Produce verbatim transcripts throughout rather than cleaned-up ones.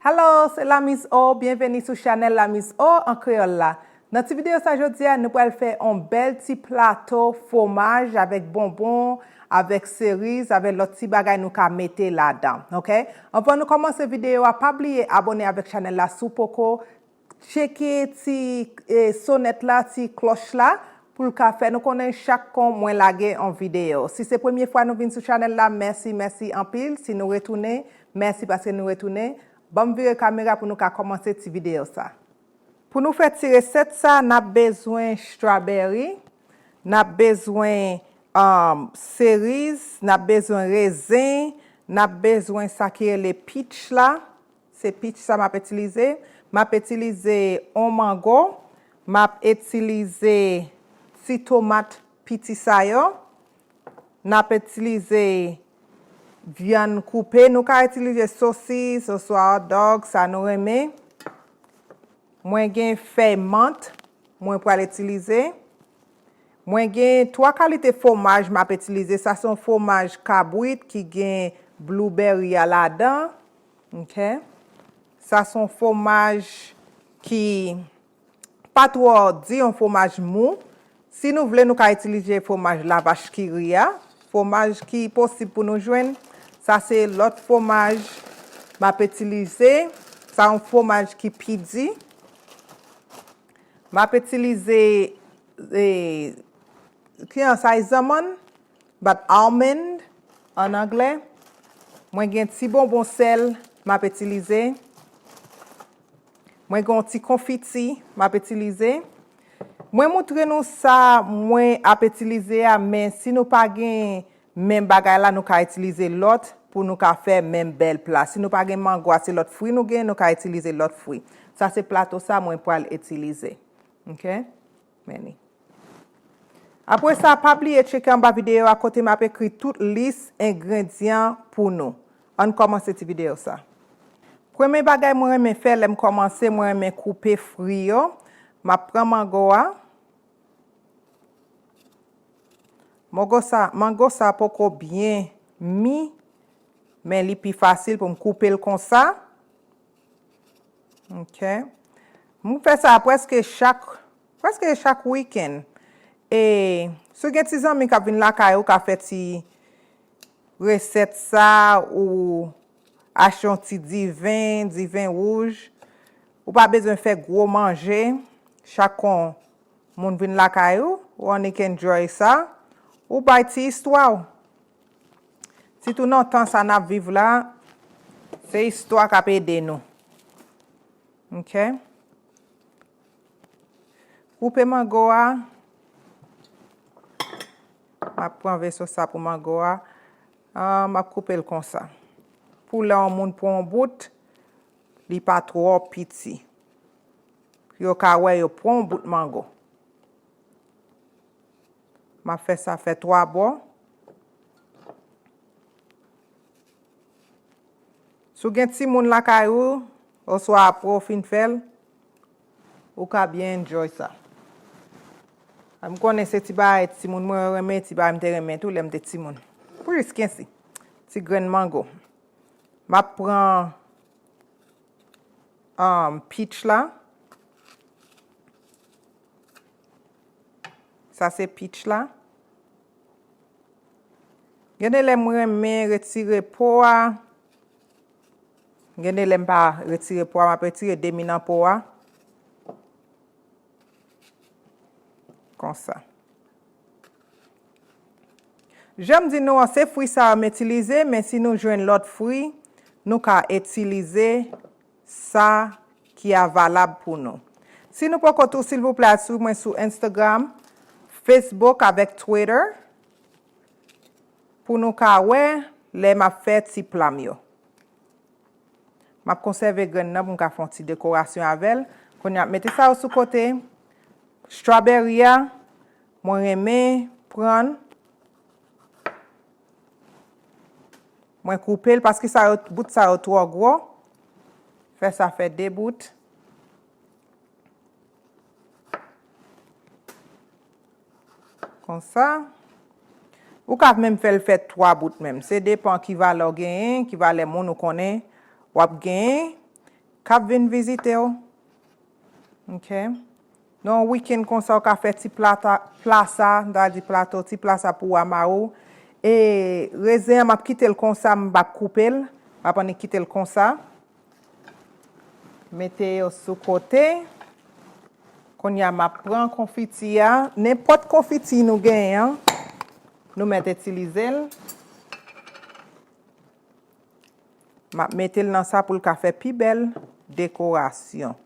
Hello, se Lamis O. Byenveni sou chanèl Lamis O an kreyòl la. Nan ti videyo sa jodi a, nou pral fè yon bèl ti plato fwomaj avèk bonbon, avèk seriz, avèk lòt ti bagay nou ka mete ladan, oke? Anvan nou kòmanse videyo a, pa bliye abòne avèk chanèl la si w poko. Tcheke ti, eh, sonèt la, ti klòch la, pou l ka fè nou konnen chak kon mwen lage yon videyo. Si se premye fwa nou vin sou chanèl la, mèsi, mèsi anpil. Si nou retounen, mèsi paske nou retounen. Ban m vire kamera pou nou ka kòmanse ti videyo sa. Pou nou fè ti resèt sa, n ap bezwen strawberry, n ap bezwen, um, seriz, n ap bezwen rezen, n ap bezwen sa ki rele peach la. Se peach sa m ap itilize. M ap itilize yon mango. M ap itilize ti tomat piti sa yo. N ap itilize vyann koupe. Nou ka itilize sosis oswa hot dog, sa nou renmen. Mwen gen fèy mant, mwen pral itilize. Mwen gen twa kalite fwomaj m ap itilize. Sa se yon fwomaj kabrit ki gen blueberry a ladan. Oke. Sa se yon fwomaj ki pa twò di, yon fwomaj mou. Si nou vle, nou ka itilize fwomaj lavach ki ri a. Fwomaj ki posib pou nou jwenn, sa se lòt fwomaj m ap itilize. Sa yon fwomaj ki pi di. M ap itilize, eh, ki an sa, zanmann, but almond an anglè. Mwen gen ti bonbon sèl m ap itilize. Mwen gen yon ti konfiti m ap itilize. Mwen moutre nou sa mwen ap itilize a, men si nou pa gen menm bagay la, nou ka itilize lòt pou nou ka fè menm bèl pla. Si nou pa gen mango a, se lòt fwi nou gen, nou ka itilize lòt fwi. Sa se plato sa mwen pral itilize. Oke? Men li. Apre sa, pa bliye tcheke anba videyo a kote m ap ekri tout lis engredyan pou nou. Ann kòmanse ti videyo sa. Premye bagay mwen renmen fè lè m kòmanse, mwen renmen koupe fwi yo. M ap pran mango a. Mango sa, mango sa poko byen mi, men li pi fasil pou m koupe l konsa. Oke. M fè sa prèske chak, prèske chak wikenn. E si w gen ti zanmi k ap vin lakay ou, ka fè ti resèt sa, ou achte yon ti diven, diven wouj. Ou pa bezwen fè gwo manje. Chak kon moun vin lakay ou, ou annik enjoy sa. Ou bay ti istwa w. Sitou nan tan sa n ap viv la, se istwa k ap ede nou. Oke? Koupe mango a. M ap pran veso sa pou mango a. Ah, m ap koupe l konsa. Pou lè yon moun pran yon bout, li pa twò piti. Yo ka wè yo pran yon bout mango. M ap fè sa fè twa bò. Si w gen timoun lakay ou, oswa apre w fin fè l, ou ka byen enjoy sa. M konnen se ti bagay timoun mwen yo renmen, ti bagay m te renmen tou lè m te timoun. Plis kensi, ti grenn mango. M ap pran, um, peach la. Sa se peach la. Gen de lè m renmen retire po a. Gen de lè m pa retire po a, m ap retire demi nan po a. Konsa. Jan m di nou an, se fwi sa yo m itilize, men si nou jwenn lòt fwi, nou ka itilize sa ki a valab pou nou. Si nou poko tou, silvouplè, al swiv mwen sou Instagram, Facebook avèk Twitter pou nou ka wè lè m ap fè ti pla m yo. M ap konsève grenn nan pou m ka fè yon ti dekorasyon avè l. Kounye a, mete sa yo sou kote. Strawberry a, mwen renmen pran l. Mwen koupe l paske sa yo, bout sa yo twò gwo. Fè sa fè de bout. Konsa. Ou ka menm fè l fè twa bout menm. Se depan ki valè w genyen, ki valè moun ou konnen w ap genyen. k ap vin vizite w. Ok. Nan yon wikenn konsa, ou ka fè ti plata, pla sa, m ta di plato, ti pla sa pou w a mari w. E rezen an, m ap kite l konsa, m p ap koupe l. M ap annik kite l konsa. Mete yo sou kote. Kounye a, m ap pran konfiti a. Nenpòt konfiti nou genyen an, nou mèt itilize l. M ap mete l nan sa pou l ka fè pi bèl dekorasyon.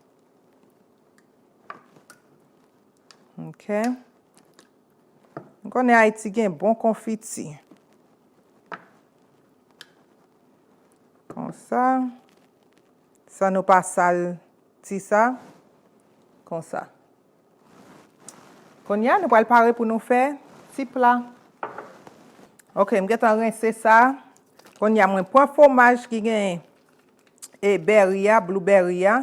Ok. M konnen Ayiti gen bon konfiti. Konsa. San nou pa sal ti sa. Konsa. Kounye a, nou pral pare pou nou fè ti pla. Ok, m gentan rense sa. Kounye a, mwen pran fwomaj ki gen e bèri a, blueberry a.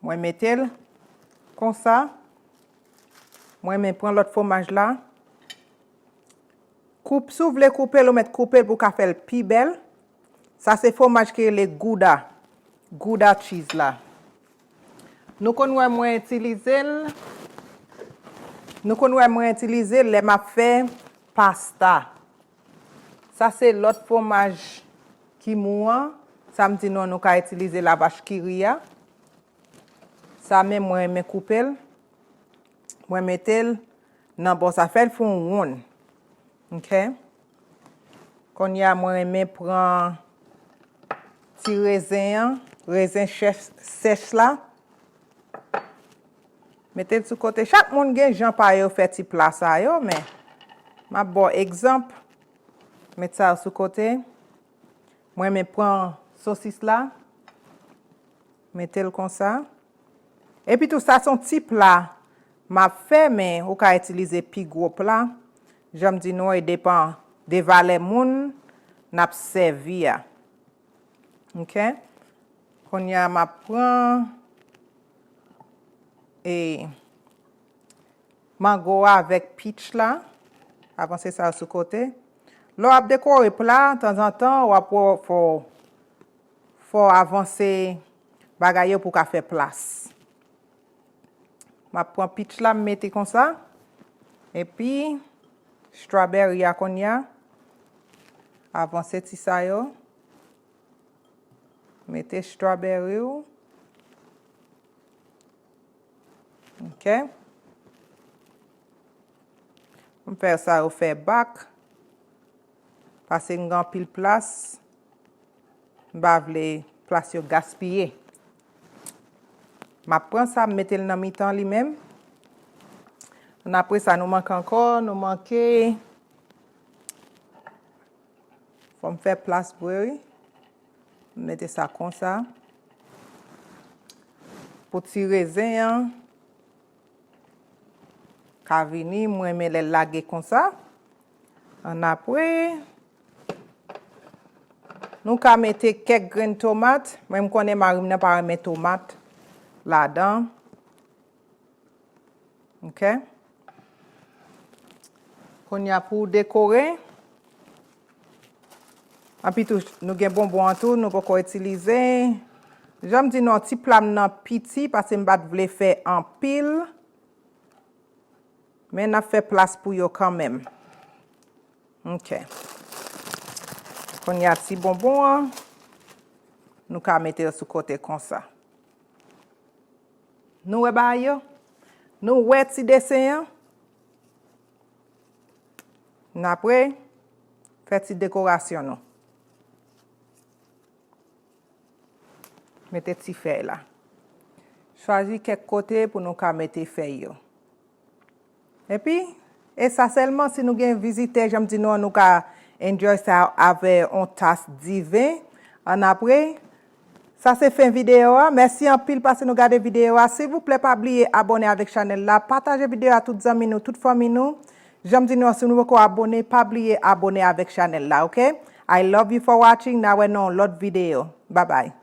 Mwen mete l konsa. Mwen men pran lòt fwomaj la. Koup, si w vle koupe l, ou mèt koupe l pou w ka fè l pi bèl. Sa se fwomaj ki rele Gouda. Gouda cheese la. Nou konn wè mwen itilize l. Nou konn wè mwen itilize l lè m ap fè pasta. Sa se lòt fwomaj ki mou an. Sa m di nou, nou ka itilize lavach kiri a. Sa menm mwen renmen koupe l. Mwen mete l nan bò sa, fè l fè yon wonn. Ok. Kounye a, mwen renmen pran ti rezen an, rezen chèch, sèch la. Mete l sou kote. Chak moun gen jan pa yo fè ti pla sa yo, men m ap ba w egzanp. Met sa yo sou kote. Mwen renmen pran sosis la. Mete l konsa. Epi tou, sa se yon ti pla m ap fè, men ou ka itilize pi gwo pla. Jan m di nou, e depan de valè moun n ap sèvi a. Ok? Kounye a, m ap pran, e, mango a avèk peach la. Avanse sa sou kote. Lè w ap dekore pla, tanzantan, w ap wè fò, fò w avanse bagay yo pou w ka fè plas. M ap pran peach la, m mete konsa. Epi, strawberry a kounye a. Avanse ti sa yo. Mete strawberry ou. Ok. M fè sa yo fè bak. Paske m gen anpil plas. M pa vle plas yo gaspiye. M ap pran sa, m mete l nan mitan li menm. Ann apre sa, nou manke ankò, nou manke. Fò m fè plas vre, wi. M mete sa konsa. Pou ti rezen an ka vini, mwen renmen lè l lage konsa. Ann apre, nou ka mete kèk grenn tomat. Mwen, m konnen mari m nan pa renmen tomat ladan. Ok. Kounye a pou dekore. Epi tou, nou gen bonbon an tou, nou poko itilize. Jan m di nou, ti pla m nan piti, paske m pa t vle fè anpil. Men n ap fè plas pou yo kanmenm. Ok. Kounye a ti bonbon an, nou ka mete yo sou kote konsa. Nou wè bagay yo? Nou wè ti desen an? N apre, fè ti dekorasyon nou. Mete ti fèy la. Chwazi kèk kote pou nou ka mete fèy yo. Epi, e sa sèlman, si nou gen vizitè, jan m di nou an, nou ka enjoy sa avè yon tas diven. Ann apre, sa se fen videyo a. Mèsi anpil paske nou gade videyo a. Silvouplè, pa bliye abòne avèk chanèl la. Pataje videyo a tout zanmi nou, tout fanmi nou. Jan m di nou an, si nou poko abòne, pa bliye abòne avèk chanèl la, ok? I love you for watching. N a wè nan yon lòt videyo. Babay.